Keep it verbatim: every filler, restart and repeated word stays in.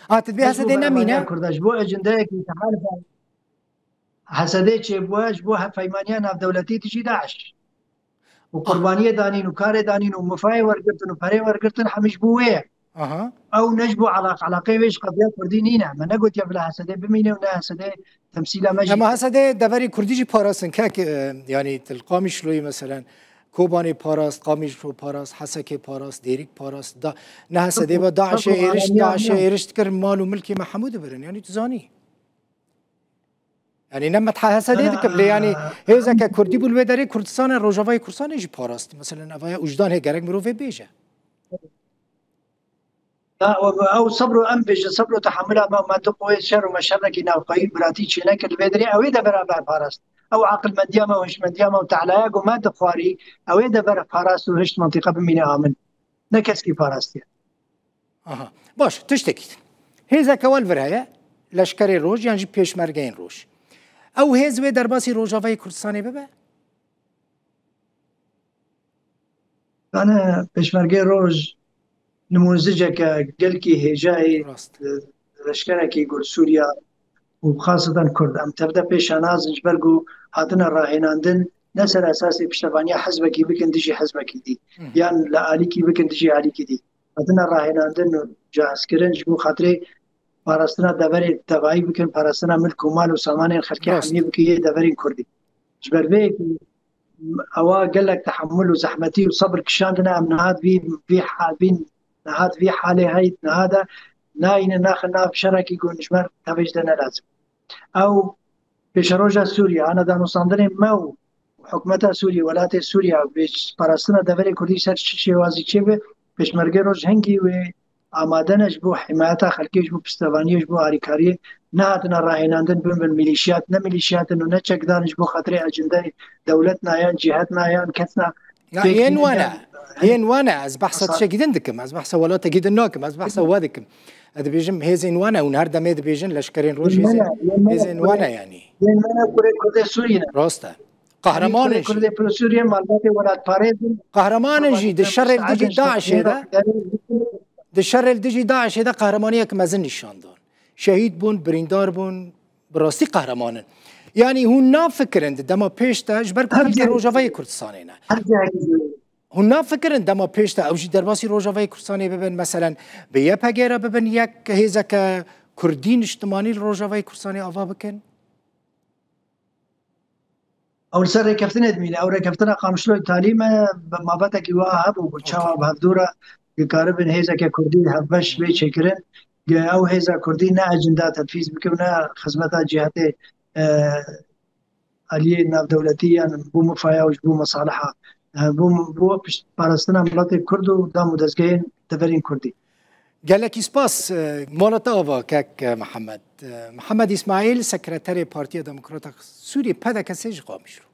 Ha, tu dibê Hesedê nemîne? Kurda ji bo ecindeyekî tehalif HSDê çêbûye ji bo hevpeymaniya navdewletî dijî DAIŞ. Û qurbaniyê danîn û karê danîn û mifayê wergirtin û perê wergirtin hemî ji bo wê ye. Aha. Ew ne ji bo elaq-, elaqeyê wê ji qediya Kurdî nîne. Me negotiye bila HSDê bimîne û ne HSDê temsîla me jî. Ema HSDê deverê Kurdî jî parastin. Kek, e, yanî til Qamişloyê meselen Kobanê parast, Qamişlo parast, Hesekê parast, Dêrik parast. Da, ne HSDê ve DAIŞê êriş, DAIŞê êriş dikir mal û milkê me hemû dibirin. Yanî tu zanî. Yanî ne metha HSDê dikim, lê yanî hêzeke Kurdî bû li wê derê Kurdistanê, Rojavayê Kurdistanê jî parast. Meselen, evaya ujdan hê gerek mirov vê bêje. Na, ew, ew sebr û em bêjin, sebr û tehemula me, me du qûyê şer û me şerekî navxweyî biratî çênekir li vê derê, ew ê devera berparast. Ew aqilmendiya me û hişmendiya me û tehlaya ku me dixwarî, ew ê dever parast û hişt mentiqe bimîne amin. Ne keskî parastiye. Aha. Baş, tiştekî din. Hêzeke we li vir heye, leşkerê roj yan jî pêşmergeyên roj. Ew hêz wê derbasî Rojavayê Kurdistanê bibe? Yanî Pêşmergê Roj nimûnziceke gelkî hêja ye, Rast. e, leşkerekî ku li Sûriya û xaseten Kurd. Em tevde pêşa nazin ji ber ku hatine rahênandin ne ser esasê piştevaniya hizbekî bikin dijî hizbekî dî. Hı hı. Yan li alîkî bikin dijî alîkî dî. Hatine rahênandin û cihazkirin ji bo xatirê parastina deverê tevayî bikin, parastina milk û mal û samanên xelkê Rast. hemiyê bikin yê deverên Kurdî. Ji ber vê yekê ewa gelek tehemul û zehmetî û sebir kişandine, em niha di vî, vî ha-, vî, niha di vî halê hey, niha de nayîne naxin nav şerekî ku ji me re tevê ji de ne lazim. Ew pêşeroja Sûriye, ana danûstandinê me û hikûmeta Sûriye, welatê Sûriye, bê parastina deverê Kurdî ser çi şêwazî çêbe, Pêşmergê Roj hingî wê amade ne ji bo himayeta xelkê, ji bo pistevaniyê, ji bo alîkariyê nehatine rahênandin bin bin mîlîşiyat, ne mîlîşiyat in û ne çekdar in ji bo xatirê ecindeyê dewlet nayan, cîhet nayan, kes na Ya, pêk yên tînin wane. Yên wane. Ez behsa Asa- tiştekî din dikim. Ez behsa welatekî din nakim. Ez behsa we dikim. Ez dibêjim hêzên wane hûn her demê dibêjin leşkerên rojê Yên hêzên, wane, yên wane hêzên kurê, wane yanî. Yên wane kurê Kurdê Sûriyê ne. Rast e. Qehreman in jî. Kurdê Sûriyê malbatê welatparêz in. Qehreman in jî di şerê li dijî DAIŞê de, di şerê li dijî DAIŞê de qehremaniyek mezin nîşan dan. Şehîd bûn, birîndar bûn, bi rastî qehreman in. Yanî hûn nafikirin di dema pêş de ji ber ku Her hîlkê cihê- Rojavayê Kurdistanê ne. Her cihekî Hûn nafikirin dema pêş de ew jî derbasî Rojavayê Kurdistanê bibin, meselen bi Y P G re bibin, yek hêzeke Kurdî niştimanî li Rojavayê Kurdistanê ava bikin? Ew li ser rêkeftinê dimîne. Ew rêkeftina Qamişloyê talî me, bi mabetekî wiha hebû ku çawa Okey. bi hevdû re dikaribin hêzeke Kurdî hevbeş bê çêkirin. Ge ew hêza Kurdî ne ecenda tedfîz bike û ne xizmeta cîhetê, e, aliyê navdewletî yan bo mifaya û ji bo mesaliha, e, bo, bo pişt-, parastina miletê Kurd û dam û dezgehên deverên Kurdî. Gelekî spas, e, mala te ava kek, e, Mihemed. E, Mihemed Îsmaîl, sekreterê Partiya Demokrata Sûriyê, P D K S ji Qamişlo.